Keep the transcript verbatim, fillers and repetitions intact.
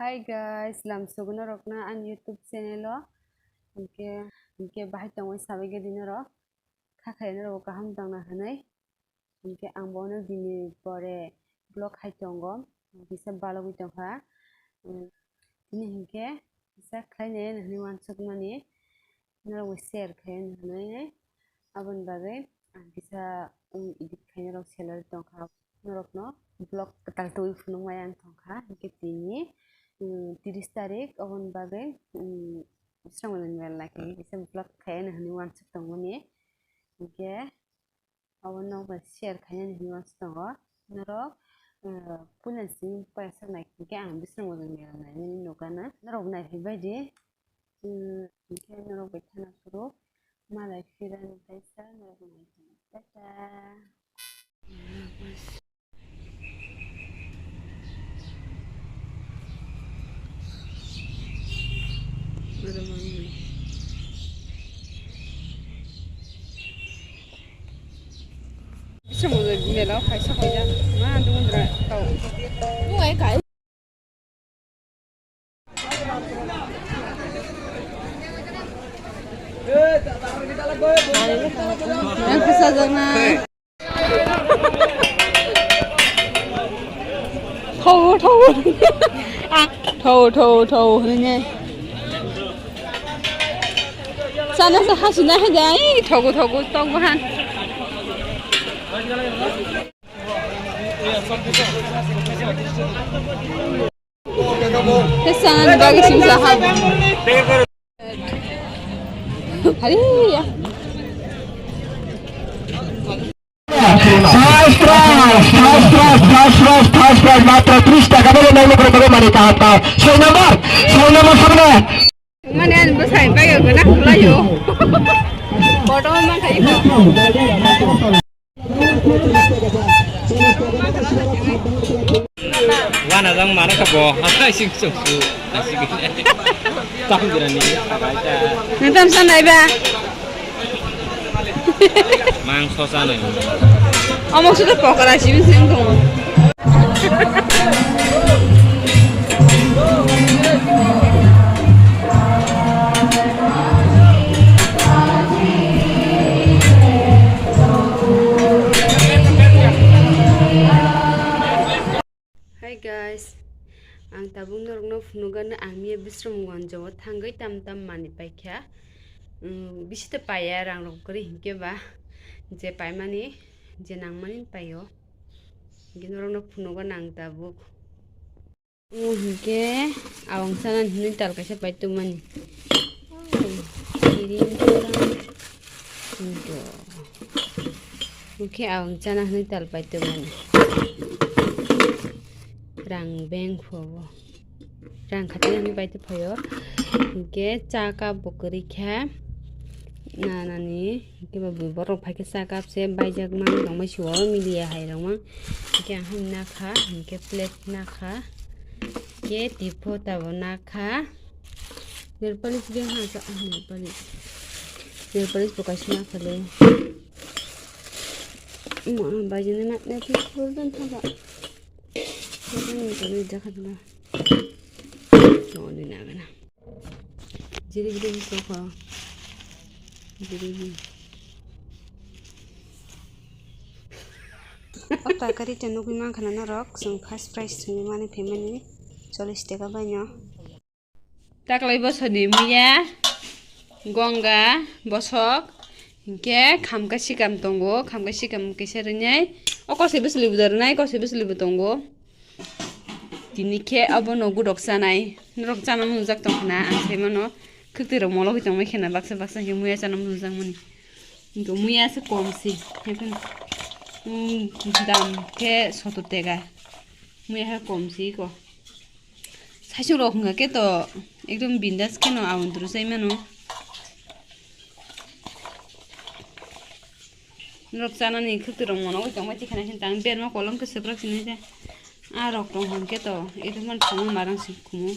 Hi guys, lamsogo norokno ani YouTube channel o. Hinkhe, hinkhe bahai tongwi sabai gedi norok. Kha khaina rok kaham tongna hwnwi. Hinkhe ang bono bini pore vlog hai tongo. Kisa balogwi tongkha. Tini hinkhe kisa khlainai hwnwi uansukmani. Norokbo share khai hwnwi. Aboni bagwi ang kisa, um, edit khaina rok salary tongkha. Norokno vlog kwtal twi phunukmaya ang tongkha. Hinkhe tini, um, tris tarik, aboni bagwi, um, Bisramgajani mela khe kisa vlog khai hwnwi uansuk tongmani. Hinkhe abo nokbar share khainani hinwi uansuk tongo. Norok, eh, puila simi paisa nai hinkhe ang Bisramgajani mela nainani nukha na. Norok naiphai baidi. Hmm, hinkhe norok bai thana phuru malai phirani kaisa norok naiphai. Tata. Bisa mulai mela kaisa kaisa ma dundra tau. Buai kai. Yang kesajangan. Thau, thau. Ah, thau, thau, thau, hwnwi. Sana sa hasuna hai dai, thogo, thogo, tok bahan. Sana bagwi singsa ha. Hari ya. First prize, first prize, first prize, first prize, মাত্র ত্রিশ টাকা বেলে নয় লক্ষ টাকা মানে কাহাত্তর। ছয় নম্বর, ছয় নম্বর সামনে। Mane ani bwsai bai o gana hwlaio. Kotorma khai ko. Wana jang mane ka bo. Asik sung su. Asik. Tam jira ni. Nang tam san dai ba. Mangso chanai. Omo sudo pokora sibin sing tongo. Hi guys, ang tabuk norokno phunukgano ang miya Bisramganj o thangwi tam tam manwi paikha. Um, bisi ta paiya rang rok kwrwi hinkhe ba je paimani je nangmani paio. Hinkhe norokno phunukgano ang tabuk. Omo hinkhe awang chanani hinwi tal kaisa pai tongmani. Hinkhe awang chana hinwi tal pai tongmani. Rang beng phuo bo. Rang khatina hinwi pai tongphaio. Hinkhe cha cup bo kwrwi kha. Nanani. Hinkhe ba bui borok phaikhe cha cup se baijak mang tongmai sio media hai rok mang. Hinkhe ang hai nakha, hinkhe plate nakha. Hinkhe tipo tabo nakha. Nail polish de ha sa nail polish. Nail polish bo kaisa nakha le. Mo baijak na na ti khur dan thaba. Khur dan ni kami jakha dana. No ni na gana. Jiri jiri tokha. Jiri jiri. O tarkari ta nugwi mankha na norok, chwng first prize thwngwi mani phaimani chollish taka baino. Taklai bosoni muya, gonga, bosok, hinkhe khamka sikam tongo, khamka sikam kisa rinai, o kosoi bwswlwi bo da rinai, kosoi bwswlwi bo tongo. Tini khe abono gudok chanai. Norok chana munjak tong khna, ang sai mano. Khwtwi rok mologwi tongmai khena baksa baksa hinkhe muya chana munjak mani. Hinkhe muya se kom si. Hephano, um, dam khe sotor tega. Muya khe kom si ko. Saisung rok hwnkha khe to ekdom bindas kheno aundru sai mano. Norok chanani khwtwrok mono oi tongma tikhana hinta ang berma kolom khe swprak sinai de. A rok tong hwn khe to ekdom man thangma marang si khumu.